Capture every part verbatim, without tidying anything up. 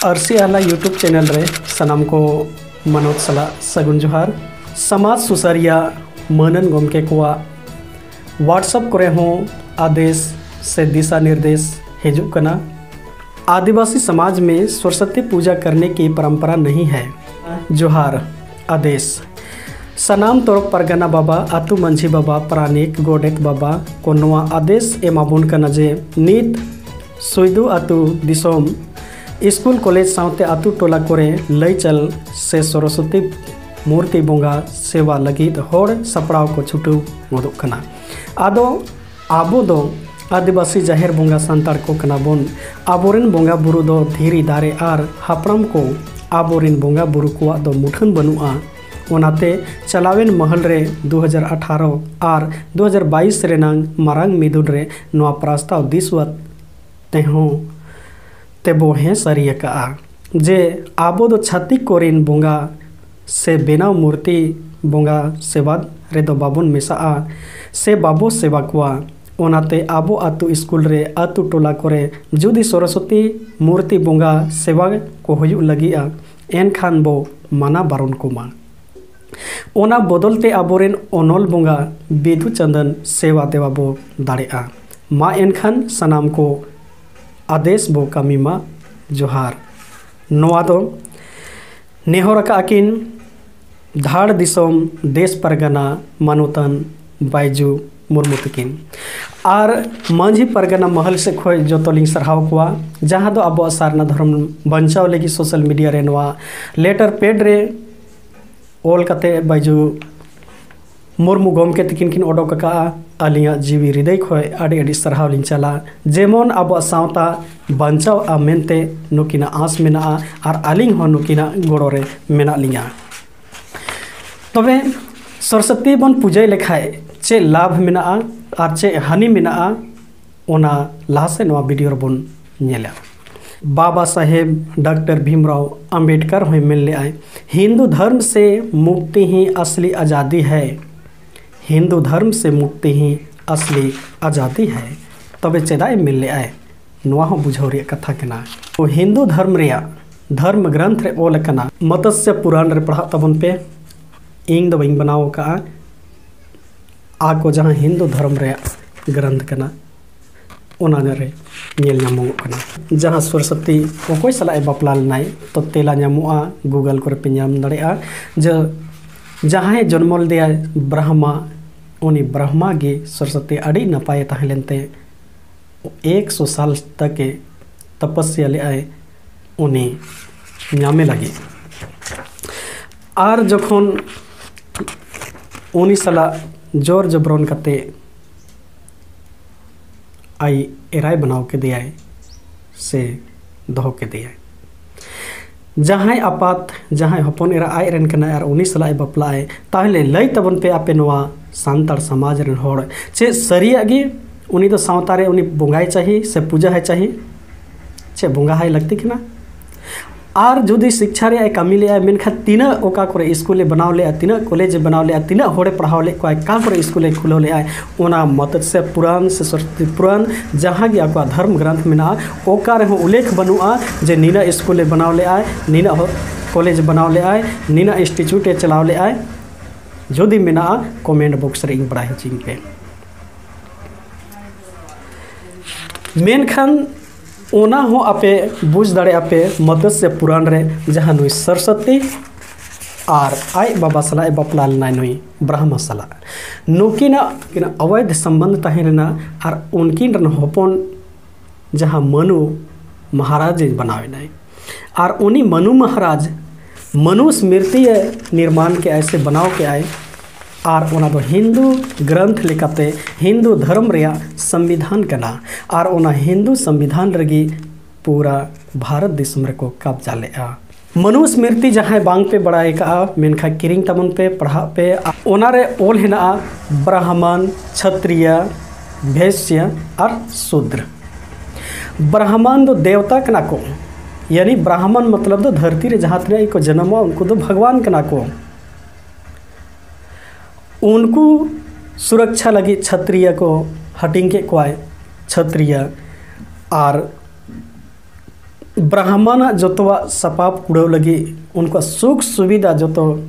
ᱟᱹᱨᱥᱤ ᱟᱦᱞᱟ YouTube channel ᱨᱮ ᱥᱟᱱᱟᱢ ᱠᱚ ᱢᱟᱱᱚᱛ ᱥᱟᱞᱟᱜ ᱥᱟᱹᱜᱩᱱ ᱡᱚᱦᱟᱨ᱾ ᱥᱚᱢᱟᱡᱽ ᱥᱩᱥᱟᱹᱨᱤᱭᱟᱹ ᱢᱟᱹᱱᱟᱱ ᱜᱚᱢᱠᱮ ᱠᱚᱣᱟᱜ WhatsApp ᱠᱚᱨᱮ ᱦᱚᱸ ᱟᱫᱮᱥ ᱥᱮ ᱫᱤᱥᱟ ᱱᱤᱨᱫᱮᱥ ᱦᱤᱡᱩᱜ ᱠᱟᱱᱟ᱾ आदिवासी समाज में सरस्वती पूजा करने की परंपरा नहीं है। ᱡᱚᱦᱟᱨ᱾ ᱟᱫᱮᱥ᱾ ᱥᱟᱱᱟᱢ ᱛᱚᱨᱚᱯ ᱯᱟᱨᱜᱟᱱᱟ ᱵᱟᱵᱟ, ᱟᱹᱛᱩ ᱢᱟᱹᱡᱷᱤ ᱵᱟᱵᱟ, ᱯᱟᱨᱟᱱᱤᱠ, ᱜᱚᱰᱮᱛ ᱵᱟᱵᱟ ᱠᱚ ᱱᱚᱣᱟ ᱟᱫᱮᱥ ᱮᱢᱟᱵᱚᱱ ᱠᱟᱱᱟ ᱡᱮ ᱱᱤᱛ ᱥᱩᱭᱫᱩ ᱟᱹᱛᱩ ᱫᱤᱥᱚᱢ ᱥᱠᱩᱞ ᱠᱚᱞᱮᱡᱽ ᱥᱟᱶᱛᱮ ᱟᱹᱛᱩ ᱴᱚᱞᱟ ᱠᱚᱨᱮ ᱞᱟᱹᱭ ᱪᱟᱞ ᱥᱮ ᱥᱚᱨᱚᱥᱚᱛᱤ ᱢᱩᱨᱛᱤ ᱵᱚᱸᱜᱟ ᱥᱮᱵᱟ ᱞᱟᱹᱜᱤᱫ ᱦᱚᱲ ᱥᱟᱯᱲᱟᱣ ᱠᱚ ᱪᱷᱩᱴᱟᱹᱣ ᱜᱚᱫᱚᱜ ᱠᱟᱱᱟ᱾ ᱟᱫᱚ ᱟᱵᱚ ᱫᱚ ᱟᱹᱫᱤᱵᱟᱹᱥᱤ ᱡᱟᱦᱮᱨ ᱵᱚᱸᱜᱟ ᱥᱟᱱᱛᱟᱲ ᱠᱚ ᱠᱟᱱᱟ ᱵᱚᱱ᱾ ᱟᱵᱚᱨᱮᱱ ᱵᱚᱸᱜᱟ ᱵᱩᱨᱩ ᱫᱚ ᱫᱷᱤᱨᱤ ᱫᱟᱨᱮ ᱟᱨ ᱦᱟᱯᱲᱟᱢ ᱠᱚ, ᱟᱵᱚᱨᱮᱱ ᱵᱚᱸᱜᱟ ᱵᱩᱨᱩ ᱠᱚᱣᱟᱜ ᱫᱚ ᱢᱩᱴᱷᱟᱹᱱ ᱵᱟᱹᱱᱩᱜᱼᱟ᱾ ᱚᱱᱟᱛᱮ ᱪᱟᱞᱟᱣᱮᱱ ᱢᱟᱹᱦᱟᱞ ᱨᱮ ᱫᱩ ᱦᱟᱡᱟᱨ ᱟᱴᱷᱟᱨᱚ ᱟᱨ ᱫᱩ ᱦᱟᱡᱟᱨ ᱵᱟᱭᱤᱥ ᱨᱮᱱᱟᱝ ᱢᱟᱨᱟᱝ ᱢᱤᱫᱩᱱ ᱨᱮ ᱱᱚᱣᱟ ᱯᱨᱟᱥᱛᱟᱣ ᱫᱤᱥᱣᱟᱹ ᱛᱮᱦᱚᱸ ᱛᱮᱵᱚ ᱦᱮᱸ ᱥᱟᱹᱨᱤ ᱟᱠᱟᱜᱼᱟ ᱡᱮ ᱟᱵᱚ ᱫᱚ ᱪᱷᱟᱹᱛᱤᱠ ᱠᱚᱨᱮᱱ ᱵᱚᱸᱜᱟ ᱥᱮ ᱵᱮᱱᱟᱣ ᱢᱩᱨᱛᱤ ᱵᱚᱸᱜᱟ ᱥᱮᱵᱟ ᱨᱮᱫᱚ ᱵᱟᱵᱚᱱ ᱢᱮᱥᱟᱜᱼᱟ ᱥᱮ ᱵᱟᱵᱚ ᱥᱮᱵᱟ ᱠᱚᱣᱟ᱾ ᱚᱱᱟᱛᱮ ᱟᱵᱚ ᱟᱹᱛᱩ ᱥᱠᱩᱞ ᱨᱮ, ᱟᱹᱛᱩ ᱴᱚᱞᱟ ᱠᱚᱨᱮ ᱡᱩᱫᱤ ᱥᱚᱨᱚᱥᱚᱛᱤ ᱢᱩᱨᱛᱤ ᱵᱚᱸᱜᱟ ᱥᱮᱵᱟ ᱠᱚ ᱦᱩᱭᱩᱜ ᱞᱟᱹᱜᱤᱫᱼᱟ, ᱮᱱᱠᱷᱟᱱ ᱵᱚ ᱢᱟᱱᱟ ᱵᱟᱨᱚᱱ ᱠᱚᱢᱟ᱾ ᱚᱱᱟ ᱵᱚᱫᱚᱞ ᱛᱮ ᱟᱵᱚᱨᱮᱱ ᱚᱱᱚᱞ ᱵᱚᱸᱜᱟ ᱵᱤᱫᱩ ᱪᱟᱸᱫᱟᱱ ᱥᱮᱵᱟ ᱫᱮᱣᱟ ᱵᱚ ᱫᱟᱲᱮᱜᱼᱟ᱾ ᱢᱟ ᱮᱱᱠᱷᱟᱱ ᱥᱟᱱᱟᱢ ᱠᱚ ᱟᱫᱮᱥ ᱵᱚ ᱠᱟᱹᱢᱤ ᱢᱟ᱾ ᱡᱚᱦᱟᱨ᱾ ᱱᱚᱣᱟ ᱫᱚ ᱱᱮᱦᱚᱨ ᱟᱠᱟᱜᱼᱟ ᱠᱤᱱ ᱫᱷᱟᱲ ᱫᱤᱥᱚᱢ ᱫᱮᱥ ᱯᱟᱨᱜᱟᱱᱟ ᱢᱟᱱᱚᱛᱟᱱ ᱵᱟᱭᱡᱩ ᱢᱩᱨᱢᱩ ᱛᱟᱹᱠᱤᱱ᱾ ᱟᱨ ᱢᱟᱹᱡᱷᱤ ᱯᱟᱨᱜᱟᱱᱟ ᱢᱟᱦᱟᱞ ᱥᱮᱫ ᱠᱷᱚᱱ ᱡᱚᱛᱚ ᱞᱤᱧ ᱥᱟᱨᱦᱟᱣ ᱠᱚᱣᱟ, ᱡᱟᱦᱟᱸ ᱫᱚ ᱟᱵᱚᱣᱟᱜ ᱥᱟᱨᱱᱟ ᱫᱷᱚᱨᱚᱢ ᱵᱟᱧᱪᱟᱣ ᱞᱟᱹᱜᱤᱫ ᱥᱳᱥᱟᱞ ᱢᱤᱰᱤᱭᱟ ᱨᱮ ᱱᱚᱣᱟ ᱞᱮᱴᱟᱨ ᱯᱮᱰ ᱨᱮ ᱚᱞ ᱠᱟᱛᱮ ᱵᱟᱭᱡᱩ ᱢᱩᱨᱢᱩ ᱜᱚᱢᱠᱮ ᱛᱟᱹᱠᱤᱱ ᱠᱤᱱ ᱚᱰᱚᱠ ᱟᱠᱟᱫᱼᱟ᱾ ᱟᱹᱞᱤᱧᱟᱜ ᱡᱤᱣᱤ ᱦᱨᱤᱫᱟᱹᱭ ᱠᱷᱚᱱ ᱟᱹᱰᱤ ᱟᱹᱰᱤ ᱥᱟᱨᱦᱟᱣ ᱞᱤᱧ ᱪᱟᱞᱟ, ᱡᱮᱢᱚᱱ ᱟᱵᱚᱣᱟᱜ ᱥᱟᱶᱛᱟ ᱵᱟᱧᱪᱟᱣᱜᱼᱟ ᱢᱮᱱᱛᱮ ᱱᱩᱠᱤᱱᱟᱜ ᱟᱸᱥ ᱢᱮᱱᱟᱜᱼᱟ ᱟᱨ ᱟᱹᱞᱤᱧ ᱦᱚᱸ ᱱᱩᱠᱤᱱᱟᱜ ᱜᱚᱲᱚ ᱨᱮ ᱢᱮᱱᱟᱜ ᱞᱤᱧᱟ᱾ ᱛᱚᱵᱮ ᱥᱚᱨᱚᱥᱚᱛᱤ ᱵᱚᱱ ᱯᱩᱡᱟᱹᱭ ᱞᱮᱠᱷᱟᱡ ᱪᱮᱫ ᱞᱟᱵᱷ ᱢᱮᱱᱟᱜᱼᱟ ᱟᱨ ᱪᱮᱫ ᱦᱟᱹᱱᱤ ᱢᱮᱱᱟᱜᱼᱟ, ᱚᱱᱟ ᱞᱟᱦᱟ ᱥᱮᱫ ᱱᱚᱣᱟ ᱵᱷᱤᱰᱤᱭᱳ ᱨᱮᱵᱚᱱ ᱧᱮᱞᱟ᱾ ᱵᱟᱵᱟ ᱥᱟᱦᱮᱵ ᱰᱟᱠᱛᱟᱨ ᱵᱷᱤᱢᱨᱟᱣ ᱟᱢᱵᱮᱰᱠᱟᱨ ᱦᱚᱸᱭ ᱢᱮᱱ ᱞᱮᱫᱟᱭ, हिंदू धर्म से मुक्ति ही असली आज़ादी है। हिंदू धर्म से मुक्ति ही असली आज़ादी है। ᱛᱚᱵᱮ ᱪᱮᱫᱟᱜ ᱮ ᱢᱮᱱ ᱞᱮᱫᱟᱭ? ᱱᱚᱣᱟ ᱦᱚᱸ ᱵᱩᱡᱷᱟᱹᱣ ᱨᱮᱭᱟᱜ ᱠᱟᱛᱷᱟ ᱠᱟᱱᱟ᱾ ᱛᱚ ᱦᱤᱱᱫᱩ ᱫᱷᱚᱨᱢ ᱨᱮᱭᱟᱜ ᱫᱷᱚᱨᱢ ᱜᱨᱚᱱᱛᱷ ᱨᱮ ᱚᱞ ᱟᱠᱟᱱᱟ, ᱢᱚᱛᱥᱭᱚ ᱯᱩᱨᱟᱱ ᱨᱮ ᱯᱟᱲᱦᱟᱜ ᱛᱟᱵᱚᱱ ᱯᱮ, ᱤᱧ ᱫᱚ ᱵᱟᱹᱧ ᱵᱮᱱᱟᱣ ᱟᱠᱟᱫᱼᱟ, ᱟᱠᱚ ᱡᱟᱦᱟᱸ ᱦᱤᱱᱫᱩ ᱫᱷᱚᱨᱚᱢ ᱨᱮᱭᱟᱜ ᱜᱨᱚᱱᱛᱷ ᱠᱟᱱᱟ, ᱚᱱᱟ ᱨᱮ ᱧᱮᱞ ᱧᱟᱢᱚᱜᱚᱜ ᱠᱟᱱᱟ᱾ ᱡᱟᱦᱟᱸ ᱥᱚᱨᱚᱥᱚᱛᱤ ᱚᱠᱚᱭ ᱥᱟᱞᱟᱜ ᱮ ᱵᱟᱯᱞᱟ ᱞᱮᱱᱟᱭ, ᱛᱚ ᱛᱮᱞᱟ ᱧᱟᱢᱚᱜᱼᱟ, Google ᱠᱚᱨᱮ ᱯᱮ ᱧᱟᱢ ᱫᱟᱲᱮᱭᱟᱜᱼᱟ᱾ ᱡᱮ ᱡᱟᱦᱟᱸᱭ ᱡᱚᱱᱢᱚ ᱞᱮᱫᱮᱭᱟᱭ ᱵᱨᱟᱦᱢᱟ, ᱩᱱᱤ ᱵᱨᱟᱦᱢᱟ ᱜᱮ ᱥᱚᱨᱚᱥᱚᱛᱤ ᱟᱹᱰᱤ ᱱᱟᱯᱟᱭᱮ ᱛᱟᱦᱮᱸ ᱞᱮᱱᱛᱮ ᱮᱠᱥᱚ ᱥᱟᱞ ᱛᱟᱠᱮ ᱛᱚᱯᱚᱥᱭᱟ ᱞᱮᱫᱟᱭ ᱩᱱᱤ ᱧᱟᱢᱮ ᱞᱟᱹᱜᱤᱫ᱾ ᱟᱨ ᱡᱚᱠᱷᱚᱱ ᱩᱱᱤ ᱥᱟᱞᱟᱜ ᱡᱳᱨ ᱡᱚᱵᱨᱚᱱ ᱠᱟᱛᱮ ᱟᱡ ᱮᱨᱟᱭ ᱵᱮᱱᱟᱣ ᱠᱮᱫᱮᱭᱟᱭ ᱥᱮ ᱫᱚᱦᱚ ᱠᱮᱫᱮᱭᱟᱭ, ᱡᱟᱦᱟᱸᱭ ᱟᱯᱟᱛ, ᱡᱟᱦᱟᱸᱭ ᱦᱚᱯᱚᱱ ᱮᱨᱟ ᱟᱡ ᱨᱮᱱ ᱠᱟᱱᱟᱭ ᱟᱨ ᱩᱱᱤ ᱥᱟᱞᱟᱜ ᱮ ᱵᱟᱯᱞᱟᱜ ᱟᱭ, ᱛᱟᱦᱚᱞᱮ ᱞᱟᱹᱭ ᱛᱟᱵᱚᱱ ᱯᱮ ᱟᱯᱮ ᱱᱚᱣᱟ ᱥᱟᱱᱛᱟᱲ ᱥᱚᱢᱟᱡᱽ ᱨᱮᱱ ᱦᱚᱲ, ᱪᱮᱫ ᱥᱟᱹᱨᱤᱭᱟᱜ ᱜᱮ ᱩᱱᱤ ᱫᱚ ᱥᱟᱶᱛᱟ ᱨᱮ ᱩᱱᱤ ᱵᱚᱸᱜᱟᱭ ᱪᱟᱹᱦᱤ ᱥᱮ ᱯᱩᱡᱟᱹ ᱦᱟᱭ ᱪᱟᱹᱦᱤ? ᱪᱮᱫ ᱵᱚᱸᱜᱟ ᱦᱟᱭ ᱞᱟᱹᱠᱛᱤ ᱠᱟᱱᱟ? ᱟᱨ ᱡᱩᱫᱤ ᱥᱤᱠᱪᱷᱟ ᱨᱮᱭᱟᱜ ᱮ ᱠᱟᱹᱢᱤ ᱞᱮᱜᱼᱟ, ᱢᱮᱱᱠᱷᱟᱱ ᱛᱤᱱᱟᱹᱜ ᱚᱠᱟ ᱠᱚᱨᱮ ᱥᱠᱩᱞᱮ ᱵᱮᱱᱟᱣ ᱞᱮᱜᱼᱟ, ᱛᱤᱱᱟᱹᱜ ᱠᱚᱞᱮᱡᱽ ᱮ ᱵᱮᱱᱟᱣ ᱞᱮᱜᱼᱟ, ᱛᱤᱱᱟᱹᱜ ᱦᱚᱲᱮ ᱯᱟᱲᱦᱟᱣ ᱞᱮᱫ ᱠᱚᱣᱟ, ᱚᱠᱟ ᱠᱚᱨᱮ ᱥᱠᱩᱞᱮ ᱠᱷᱩᱞᱟᱹᱣ ᱞᱮᱜᱼᱟ, ᱚᱱᱟ ᱢᱚᱛᱥᱭᱚ ᱯᱩᱨᱟᱱ ᱥᱮ ᱥᱚᱨᱚᱥᱚᱛᱤ ᱯᱩᱨᱟᱱ ᱡᱟᱦᱟᱸ ᱜᱮ ᱟᱠᱚᱣᱟᱜ ᱫᱷᱚᱨᱢ ᱜᱨᱚᱱᱛᱷ ᱢᱮᱱᱟᱜᱼᱟ, ᱚᱠᱟ ᱨᱮᱦᱚᱸ ᱩᱞᱞᱮᱠᱷ ᱵᱟᱹᱱᱩᱜᱼᱟ ᱡᱮ ᱱᱤᱱᱟᱹᱜ ᱥᱠᱩᱞᱮ ᱵᱮᱱᱟᱣ ᱞᱮᱜᱼᱟ, ᱱᱤᱱᱟᱹᱜ ᱦᱚ-, ᱠᱚᱞᱮᱡᱽ ᱵᱮᱱᱟᱣ ᱞᱮᱜᱼᱟᱭ, ᱱᱤᱱᱟᱹᱜ ᱤᱱᱥᱴᱤᱴᱭᱩᱴ ᱮ ᱪᱟᱞᱟᱣ ᱞᱮᱜᱼᱟᱭ᱾ ᱡᱩᱫᱤ ᱢᱮᱱᱟᱜᱼᱟ, ᱠᱚᱢᱮᱱᱴ ᱵᱚᱠᱥ ᱨᱮ ᱤᱧ ᱵᱟᱲᱟᱭ ᱦᱚᱪᱚᱧ ᱯᱮ᱾ ᱢᱮᱱᱠᱷᱟᱱ ᱚᱱᱟ ᱦᱚᱸ ᱟᱯᱮ ᱵᱩᱡᱽ ᱫᱟᱲᱮᱭᱟᱜᱼᱟ ᱯᱮ, ᱢᱚᱛᱥᱭᱚ ᱯᱩᱨᱟᱱ ᱨᱮ ᱡᱟᱦᱟᱸ ᱱᱩᱭ ᱥᱚᱨᱚᱥᱚᱛᱤ ᱟᱨ ᱟᱡ ᱵᱟᱵᱟ ᱥᱟᱞᱟᱜ ᱮ ᱵᱟᱯᱞᱟ ᱞᱮᱱᱟᱭ, ᱱᱩᱭ ᱵᱨᱟᱦᱢᱟ ᱥᱟᱞᱟᱜ, ᱱᱩᱠᱤᱱᱟᱜ ᱠᱤᱱ ᱚᱵᱚᱭᱫᱷ ᱥᱚᱢᱵᱚᱱᱫᱷ ᱛᱟᱦᱮᱸ ᱞᱮᱱᱟ ᱟᱨ ᱩᱱᱠᱤᱱ ᱨᱮᱱ ᱦᱚᱯᱚᱱ ᱡᱟᱦᱟᱸ ᱢᱟᱱᱩ ᱢᱚᱦᱟᱨᱟᱡᱽ ᱮ ᱵᱮᱱᱟᱣ ᱮᱱᱟᱭ᱾ ᱟᱨ ᱩᱱᱤ ᱢᱟᱱᱩ ᱢᱚᱦᱟᱨᱟᱡᱽ ᱢᱟᱱᱩ ᱥᱢᱨᱤᱛᱤ ᱮ ᱱᱤᱨᱢᱟᱱ ᱠᱮᱜᱼᱟᱭ ᱥᱮ ᱵᱮᱱᱟᱣ ᱠᱮᱜᱼᱟᱭ᱾ ᱟᱨ ᱚᱱᱟ ᱫᱚ ᱦᱤᱱᱫᱩ ᱜᱨᱚᱱᱛᱷ ᱞᱮᱠᱟᱛᱮ ᱦᱤᱱᱫᱩ ᱫᱷᱚᱨᱚᱢ ᱨᱮᱭᱟᱜ ᱥᱚᱝᱵᱤᱫᱷᱟᱱ ᱠᱟᱱᱟ᱾ ᱟᱨ ᱚᱱᱟ ᱦᱤᱱᱫᱩ ᱥᱚᱝᱵᱤᱫᱷᱟᱱ ᱨᱮᱜᱮ ᱯᱩᱨᱟ ᱵᱷᱟᱨᱚᱛ ᱫᱤᱥᱚᱢ ᱨᱮᱠᱚ ᱠᱟᱵᱽᱡᱟ ᱞᱮᱜᱼᱟ᱾ ᱢᱟᱱᱩ ᱥᱢᱨᱤᱛᱤ ᱡᱟᱦᱟᱸᱭ ᱵᱟᱝ ᱯᱮ ᱵᱟᱲᱟᱭ ᱠᱟᱜᱼᱟ, ᱢᱮᱱᱠᱷᱟᱱ ᱠᱤᱨᱤᱧ ᱛᱟᱵᱚᱱ ᱯᱮ, ᱯᱟᱲᱦᱟᱜ ᱯᱮ᱾ ᱚᱱᱟ ᱨᱮ ᱚᱞ ᱦᱮᱱᱟᱜᱼᱟ ᱵᱨᱟᱦᱢᱟᱱ, ᱪᱷᱟᱛᱨᱤᱭᱟ, ᱵᱷᱮᱥᱭᱟ ᱟᱨ ᱥᱩᱫᱨ᱾ ᱵᱨᱟᱦᱢᱟᱱ ᱫᱚ ᱫᱮᱣᱛᱟ ᱠᱟᱱᱟ ᱠᱚ, ᱭᱟᱱᱤ ᱵᱨᱟᱦᱢᱟᱱ ᱢᱚᱛᱞᱚᱵ ᱫᱚ ᱫᱷᱟᱹᱨᱛᱤ ᱨᱮ ᱡᱟᱦᱟᱸ ᱛᱤᱱᱟᱹᱜ ᱜᱮᱠᱚ ᱡᱟᱱᱟᱢᱚᱜᱼᱟ, ᱩᱱᱠᱩ ᱫᱚ ᱵᱷᱟᱜᱽᱣᱟᱱ ᱠᱟᱱᱟ ᱠᱚ᱾ ᱩᱱᱠᱩ ᱥᱩᱨᱚᱠᱪᱷᱟ ᱞᱟᱹᱜᱤᱫ ᱪᱷᱟᱛᱨᱤᱭᱟ ᱠᱚ ᱦᱟᱹᱴᱤᱧ ᱠᱮᱫ ᱠᱚᱣᱟᱭ᱾ ᱪᱷᱟᱛᱨᱤᱭᱟ ᱟᱨ ᱵᱨᱟᱦᱢᱟᱱᱟᱜ ᱡᱚᱛᱚᱣᱟᱜ ᱥᱟᱯᱟᱵ ᱠᱩᱲᱟᱹᱣ ᱞᱟᱹᱜᱤᱫ, ᱩᱱᱠᱩᱣᱟᱜ ᱥᱩᱠ ᱥᱩᱵᱤᱫᱷᱟ ᱡᱚᱛᱚ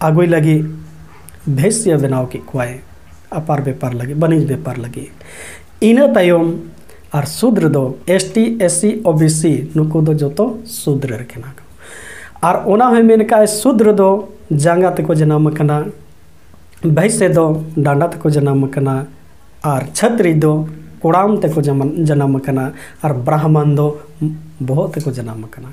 ᱟᱹᱜᱩᱭ ᱞᱟᱹᱜᱤᱫ ᱵᱷᱮᱥᱭᱟᱹ ᱵᱮᱱᱟᱣ ᱠᱮᱫ ᱠᱚᱣᱟᱭ, ᱟᱯᱟᱨ ᱵᱮᱯᱟᱨ ᱞᱟᱹᱜᱤᱫ, ᱵᱟᱹᱱᱤᱡᱽ ᱵᱮᱯᱟᱨ ᱞᱟᱹᱜᱤᱫ᱾ ᱤᱱᱟᱹ ᱛᱟᱭᱚᱢ ᱟᱨ ᱥᱩᱫᱨ ᱫᱚ, S T, S C, O B C, ᱱᱩᱠᱩ ᱫᱚ ᱡᱚᱛᱚ ᱥᱩᱫᱨ ᱨᱮ ᱠᱟᱱᱟ ᱠᱚ᱾ ᱟᱨ ᱚᱱᱟ ᱦᱚᱸᱭ ᱢᱮᱱ ᱠᱟᱜᱼᱟ, ᱥᱩᱫᱨ ᱫᱚ ᱡᱟᱸᱜᱟ ᱛᱮᱠᱚ ᱡᱟᱱᱟᱢ ᱟᱠᱟᱱᱟ, ᱵᱷᱮᱥᱭᱟᱹ ᱫᱚ ᱰᱟᱸᱰᱟ ᱛᱮᱠᱚ ᱡᱟᱱᱟᱢ ᱟᱠᱟᱱᱟ, ᱟᱨ ᱪᱷᱟᱹᱛᱨᱤ ᱫᱚ ᱠᱚᱲᱟᱢ ᱛᱮᱠᱚ ᱡᱟᱢᱟᱱ-, ᱡᱟᱱᱟᱢ ᱟᱠᱟᱱᱟ, ᱟᱨ ᱵᱨᱟᱦᱢᱟᱱ ᱫᱚ ᱵᱚᱦᱚᱜ ᱛᱮᱠᱚ ᱡᱟᱱᱟᱢ ᱟᱠᱟᱱᱟ᱾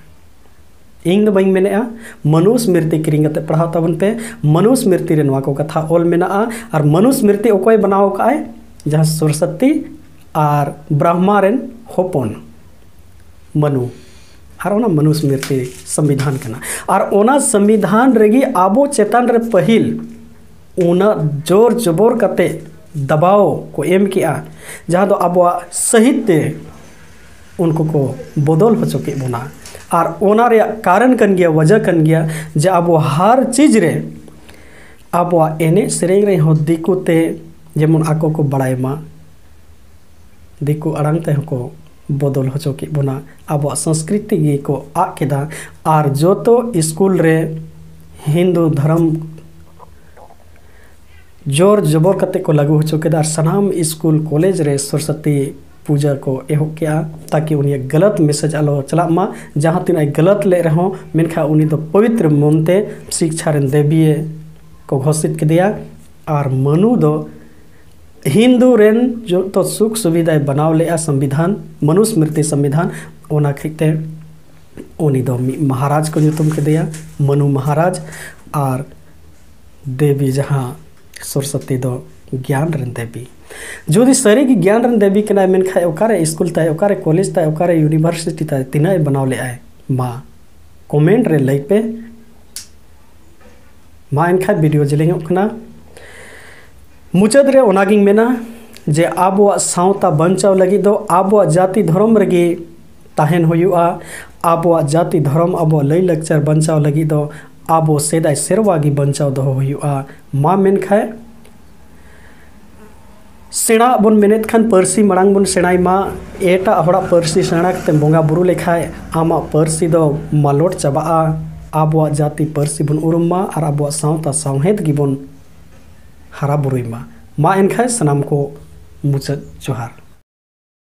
ᱤᱧ ᱫᱚ ᱵᱟᱹᱧ ᱢᱮᱱᱮᱫᱼᱟ, ᱢᱚᱱᱩᱥᱢᱨᱤᱛᱤ ᱠᱤᱨᱤᱧ ᱠᱟᱛᱮ ᱯᱟᱲᱦᱟᱣ ᱛᱟᱵᱚᱱ ᱯᱮ᱾ ᱢᱚᱱᱩᱥᱢᱨᱤᱛᱤ ᱨᱮ ᱱᱚᱣᱟ ᱠᱚ ᱠᱟᱛᱷᱟ ᱚᱞ ᱢᱮᱱᱟᱜᱼᱟ᱾ ᱟᱨ ᱢᱚᱱᱩᱥᱢᱨᱤᱛᱤ ᱚᱠᱚᱭ ᱵᱮᱱᱟᱣ ᱟᱠᱟᱫ ᱟᱭ? ᱡᱟᱦᱟᱸ ᱥᱚᱨᱚᱥᱚᱛᱤ ᱟᱨ ᱵᱨᱟᱦᱢᱟ ᱨᱮᱱ ᱦᱚᱯᱚᱱ ᱢᱚᱱᱩ᱾ ᱟᱨ ᱚᱱᱟ ᱢᱚᱱᱩᱥᱢᱨᱤᱛᱤ ᱥᱚᱝᱵᱤᱫᱷᱟᱱ ᱠᱟᱱᱟ᱾ ᱟᱨ ᱚᱱᱟ ᱥᱚᱝᱵᱤᱫᱷᱟᱱ ᱨᱮᱜᱮ ᱟᱵᱚ ᱪᱮᱛᱟᱱ ᱨᱮ ᱯᱟᱹᱦᱤᱞ ᱩᱱᱟᱹᱜ ᱡᱳᱨ ᱡᱚᱵᱚᱨ ᱠᱟᱛᱮ ᱫᱟᱵᱟᱣ ᱠᱚ ᱮᱢ ᱠᱮᱜᱼᱟ, ᱡᱟᱦᱟᱸ ᱫᱚ ᱟᱵᱚᱣᱟᱜ ᱥᱟᱹᱦᱤᱛ ᱛᱮ ᱩᱱᱠᱩ ᱠᱚ ᱵᱚᱫᱚᱞ ᱦᱚᱪᱚ ᱠᱮᱫ ᱵᱚᱱᱟ᱾ ᱟᱨ ᱚᱱᱟ ᱨᱮᱭᱟᱜ ᱠᱟᱨᱚᱱ ᱠᱟᱱ ᱜᱮᱭᱟ, ᱣᱟᱡᱟ ᱠᱟᱱ ᱜᱮᱭᱟ, ᱡᱮ ᱟᱵᱚ ᱦᱟᱨ ᱪᱤᱡᱽ ᱨᱮ, ᱟᱵᱚᱣᱟᱜ ᱮᱱᱮᱡ ᱥᱮᱨᱮᱧ ᱨᱮᱦᱚᱸ ᱫᱤᱠᱩ ᱛᱮ ᱡᱮᱢᱚᱱ ᱟᱠᱚ ᱠᱚ ᱵᱟᱲᱟᱭ ᱢᱟ, ᱫᱤᱠᱩ ᱟᱲᱟᱝ ᱛᱮᱦᱚᱸ ᱠᱚ ᱵᱚᱫᱚᱞ ᱦᱚᱪᱚ ᱠᱮᱫ ᱵᱚᱱᱟ᱾ ᱟᱵᱚᱣᱟᱜ ᱥᱚᱝᱥᱠᱨᱤᱛᱤ ᱜᱮᱠᱚ ᱟᱫ ᱠᱮᱫᱟ᱾ ᱟᱨ ᱡᱚᱛᱚ ᱥᱠᱩᱞ ᱨᱮ ᱦᱤᱱᱫᱩ ᱫᱷᱚᱨᱚᱢ ᱡᱳᱨ ᱡᱚᱵᱚᱨ ᱠᱟᱛᱮ ᱠᱚ ᱞᱟᱹᱜᱩ ᱦᱚᱪᱚ ᱠᱮᱫᱟ᱾ ᱟᱨ ᱥᱟᱱᱟᱢ ᱥᱠᱩᱞ, ᱠᱚᱞᱮᱡᱽ ᱨᱮ ᱥᱚᱨᱚᱥᱚᱛᱤ ᱯᱩᱡᱟᱹ ᱠᱚ ᱮᱦᱚᱵ ᱠᱮᱜᱼᱟ, ᱛᱟᱠᱤ ᱩᱱᱤᱭᱟᱜ ᱜᱟᱞᱟᱛ ᱢᱮᱥᱮᱡᱽ ᱟᱞᱚ ᱪᱟᱞᱟᱜ ᱢᱟ᱾ ᱡᱟᱦᱟᱸ ᱛᱤᱱᱟᱹᱜ ᱮ ᱜᱟᱞᱟᱛ ᱞᱮᱫ ᱨᱮᱦᱚᱸ, ᱢᱮᱱᱠᱷᱟᱱ ᱩᱱᱤ ᱫᱚ ᱯᱚᱵᱤᱛᱨᱚ ᱢᱚᱱᱛᱮ ᱥᱤᱠᱪᱷᱟ ᱨᱮᱱ ᱫᱮᱵᱤᱭᱮ ᱠᱚ ᱜᱷᱳᱥᱤᱛ ᱠᱮᱫᱮᱭᱟ᱾ ᱟᱨ ᱢᱟᱹᱱᱩ ᱫᱚ ᱦᱤᱱᱫᱩ ᱨᱮᱱ ᱡᱚᱛᱚ ᱥᱩᱠ ᱥᱩᱵᱤᱫᱷᱟᱭ ᱵᱮᱱᱟᱣ ᱞᱮᱜᱼᱟ, ᱥᱚᱝᱵᱤᱫᱷᱟᱱ, ᱢᱚᱱᱩᱥᱢᱨᱤᱛᱤ ᱥᱚᱝᱵᱤᱫᱷᱟᱱ᱾ ᱚᱱᱟ ᱠᱷᱟᱹᱛᱤᱨ ᱛᱮ ᱩᱱᱤ ᱫᱚ ᱢᱤᱫ ᱢᱚᱦᱟᱨᱟᱡᱽ ᱠᱚ ᱧᱩᱛᱩᱢ ᱠᱮᱫᱮᱭᱟ, ᱢᱟᱹᱱᱩ ᱢᱚᱦᱟᱨᱟᱡᱽ᱾ ᱟᱨ ᱫᱮᱵᱤ ᱡᱟᱦᱟᱸ ᱥᱚᱨᱚᱥᱚᱛᱤ ᱫᱚ ᱜᱮᱭᱟᱱ ᱨᱮᱱ ᱫᱮᱵᱤ᱾ ᱡᱩᱫᱤ ᱥᱟᱹᱨᱤ ᱜᱮ ᱜᱮᱭᱟᱱ ᱨᱮᱱ ᱫᱮᱵᱤ ᱠᱟᱱᱟᱭ, ᱢᱮᱱᱠᱷᱟᱱ ᱚᱠᱟᱨᱮ ᱥᱠᱩᱞ ᱛᱟᱭ, ᱚᱠᱟᱨᱮ ᱠᱚᱞᱮᱡᱽ ᱛᱟᱭ, ᱚᱠᱟᱨᱮ ᱤᱭᱩᱱᱤᱵᱷᱟᱨᱥᱤᱴᱤ ᱛᱟᱭ, ᱛᱤᱱᱟᱹᱜ ᱮ ᱵᱮᱱᱟᱣ ᱞᱮᱜᱼᱟᱭ? ᱢᱟ ᱠᱚᱢᱮᱱᱴ ᱨᱮ ᱞᱟᱹᱭ ᱯᱮ᱾ ᱢᱟ ᱮᱱᱠᱷᱟᱱ ᱵᱷᱤᱰᱤᱭᱳ ᱡᱮᱞᱮᱧᱚᱜ ᱠᱟᱱᱟ᱾ ᱢᱩᱪᱟᱹᱫ ᱨᱮ ᱚᱱᱟᱜᱤᱧ ᱢᱮᱱᱟ ᱡᱮ ᱟᱵᱚᱣᱟᱜ ᱥᱟᱶᱛᱟ ᱵᱟᱧᱪᱟᱣ ᱞᱟᱹᱜᱤᱫ ᱫᱚ ᱟᱵᱚᱣᱟᱜ ᱡᱟᱹᱛᱤ ᱫᱷᱚᱨᱚᱢ ᱨᱮᱜᱮ ᱛᱟᱦᱮᱱ ᱦᱩᱭᱩᱜᱼᱟ᱾ ᱟᱵᱚᱣᱟᱜ ᱡᱟᱹᱛᱤ ᱫᱷᱚᱨᱚᱢ, ᱟᱵᱚᱣᱟᱜ ᱞᱟᱹᱭᱼᱞᱟᱠᱪᱟᱨ ᱵᱟᱧᱪᱟᱣ ᱞᱟᱹᱜᱤᱫ ᱫᱚ ᱟᱵᱚ ᱥᱮᱫᱟᱭ ᱥᱮᱨᱣᱟ ᱜᱮ ᱵᱟᱧᱪᱟᱣ ᱫᱚᱦᱚ ᱦᱩᱭᱩᱜᱼᱟ᱾ ᱢᱟ ᱢᱮᱱᱠᱷᱟᱱ ᱥᱮᱬᱟᱜ ᱵᱚᱱ ᱢᱮᱱᱮᱫ ᱠᱷᱟᱱ ᱯᱟᱹᱨᱥᱤ ᱢᱟᱲᱟᱝ ᱵᱚᱱ ᱥᱮᱬᱟᱭ ᱢᱟ᱾ ᱮᱴᱟᱜ ᱦᱚᱲᱟᱜ ᱯᱟᱹᱨᱥᱤ ᱥᱮᱬᱟ ᱠᱟᱛᱮ ᱵᱚᱸᱜᱟ ᱵᱩᱨᱩ ᱞᱮᱠᱷᱟᱡ ᱟᱢᱟᱜ ᱯᱟᱹᱨᱥᱤ ᱫᱚ ᱢᱟᱞᱚᱴ ᱪᱟᱵᱟᱜᱼᱟ᱾ ᱟᱵᱚᱣᱟᱜ ᱡᱟᱹᱛᱤ ᱯᱟᱹᱨᱥᱤ ᱵᱚᱱ ᱩᱨᱩᱢ ᱢᱟ ᱟᱨ ᱟᱵᱚᱣᱟᱜ ᱥᱟᱶᱛᱟ ᱥᱟᱶᱦᱮᱫ ᱜᱮᱵᱚᱱ ᱦᱟᱨᱟ ᱵᱩᱨᱩᱭ ᱢᱟ᱾ ᱢᱟ ᱮᱱᱠᱷᱟᱱ ᱥᱟᱱᱟᱢ ᱠᱚ ᱢᱩᱪᱟᱹᱫ ᱡᱚᱦᱟᱨ᱾